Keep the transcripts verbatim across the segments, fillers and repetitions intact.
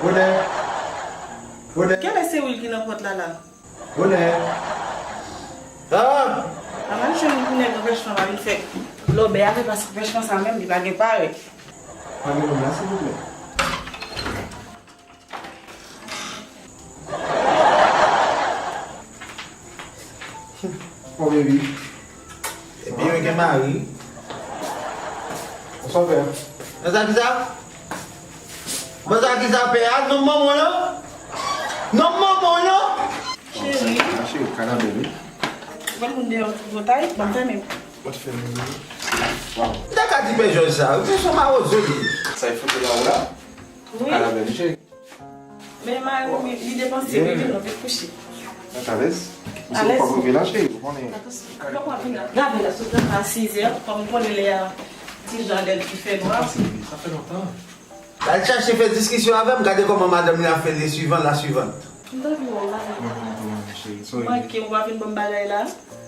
Bonè. Bonè. Kèlè se Will ki nan pòt la la? Bonè. Ah! An al jwenn pou nèg anpèchman pa vin fè lòbèy avè l, paske anpèchman sa menm, li pa gen parèy. Pa gen moun la, silvouplè. Oh, baby. Epi yo gen mari. Bonswa, pè. Nan sa ki sa? Nan sa ki sa, pè a? Non, manman, non? Non, manman, non? Cheri. Cheri, kay la bèl, wi. Bon, moun deyò, gwo tay, ban m fèmen. Mwen te fèmen, wi. Waw. M ta ka di pè Jòj sa, wi, se yon mawozo li ye. Sa e foto la ou la? Wi. Kay la bèl, wi, cheri. Men mari m, li depanse, wi, vin, nou te kouche. Mwen alèz. Ou se ou k ap rive la, cheri, ou konnen. Lè w ap vin la, gade la, sot la a sizè, kòm ou konnen lè a, ti jan lè l ki fè nwa. Sa fè lontan. L al chache fè diskisyon avè m, gade kòman madanm li ap fè li swivan, la suivante. M t anvi wè w la. Mwen konn tou, mwen, cheri, sorry. Manke, ou pa vin ban m bagay la.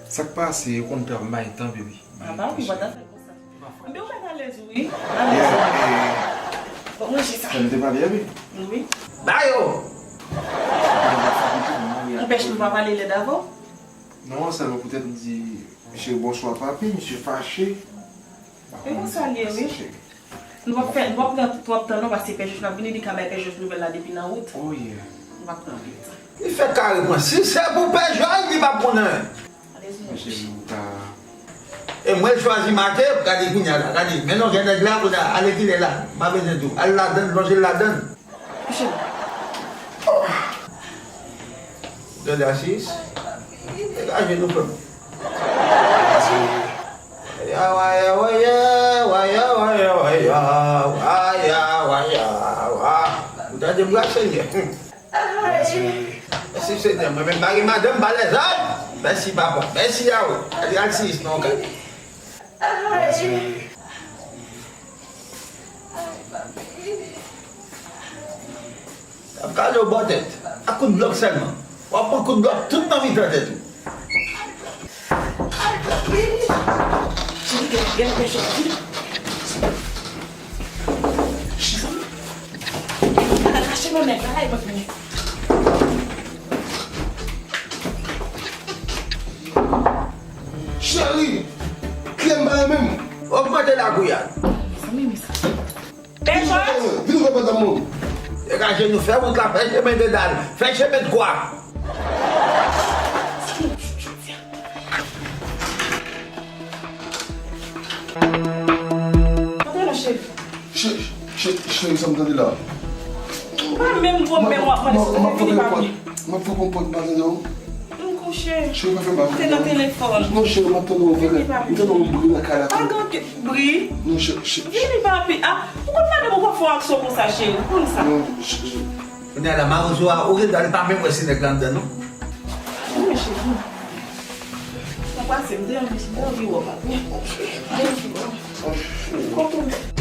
Sa k pase, ou konn tan, m bay tan, baby. Apa, ou pa ta fè konsa. Anben, ou mèt alèz, wi. Alèz. Bon, manje sa. Sa nou te pale a, wi? Wi. Ba yo! Anpèch nou pa pale lèd avè w? Non, sèlman poutèt m di misye bonswa papi, misye fache. E konsa l ye, wi. Nou p ap fè, nou p ap pran twòp tan non, paske Pè Jòj p ap vini, li ka bay Pè Jòj nouvèl la depi nan wout. Oh, yeah. Nou p ap pran anpil tan. Li fè kare pran. Si se pou Pè Jòj, li p ap pran anyen. Mesye, nou ta. E mwen chwazi make, gade kounye a la, gade. Men non, gen nèg la, kounye a, ale kilè la. M pa bezwen di w. Al ladann, lonje l ladann. Kouche. Gade asis. Degaje nou, frè m. Ya, wa, ya, wa, ya, wa, ya, wa, ya, wa, ya, wa, ya, wa, ya, wa. Ou tande m la, Senyè? Mèsi, Senyè. Mwen menm, mari madanm, pa lèzòd. Mèsi, papa. Mèsi, Yahweh. Gade asis, non, gade. Ap gade w bò tèt. Ak kout blòk sèlman. W ap pran kout blòk tout nan mitan tèt ou. Cheri, gen, gen, gen, cheri. Cheri, kache mwen, men, bagay mwen. Cheri, kle m pa renmen m. Ogmante lagouyad. Mezanmi, mezanmi. Pè Jòj! Vin wè madanm mwen. Degaje nou, fè wout la, fè chemen de dal, fè chemen de kwa. Antre non, cheri. Che-, che-, cheri, sa m tande la? Ou pa menm gwo men w ap mande si w te vini, papi. M ap frape yon pòt, m pa tande w. M kouche. Cheri, pa fè mal. Te nan telefòn. Non, cheri, m ap tande w. Vini, papi. M tande yon bri nan kay la. Pa gen okenn bri. Non, cheri, cheri. Vini, papi. Ah, ou konn madanm ou pa fè yon aksyon konsa, cheri. Ou konn sa. Non, cheri. Kounye a la, mawozo a, ou gen dwa li pa menm wè si nèg la anndan, non. Wi, cheri. Sa pase, m te anvi, m te anvi wè w, papi. M te anvi wè w. Kote w?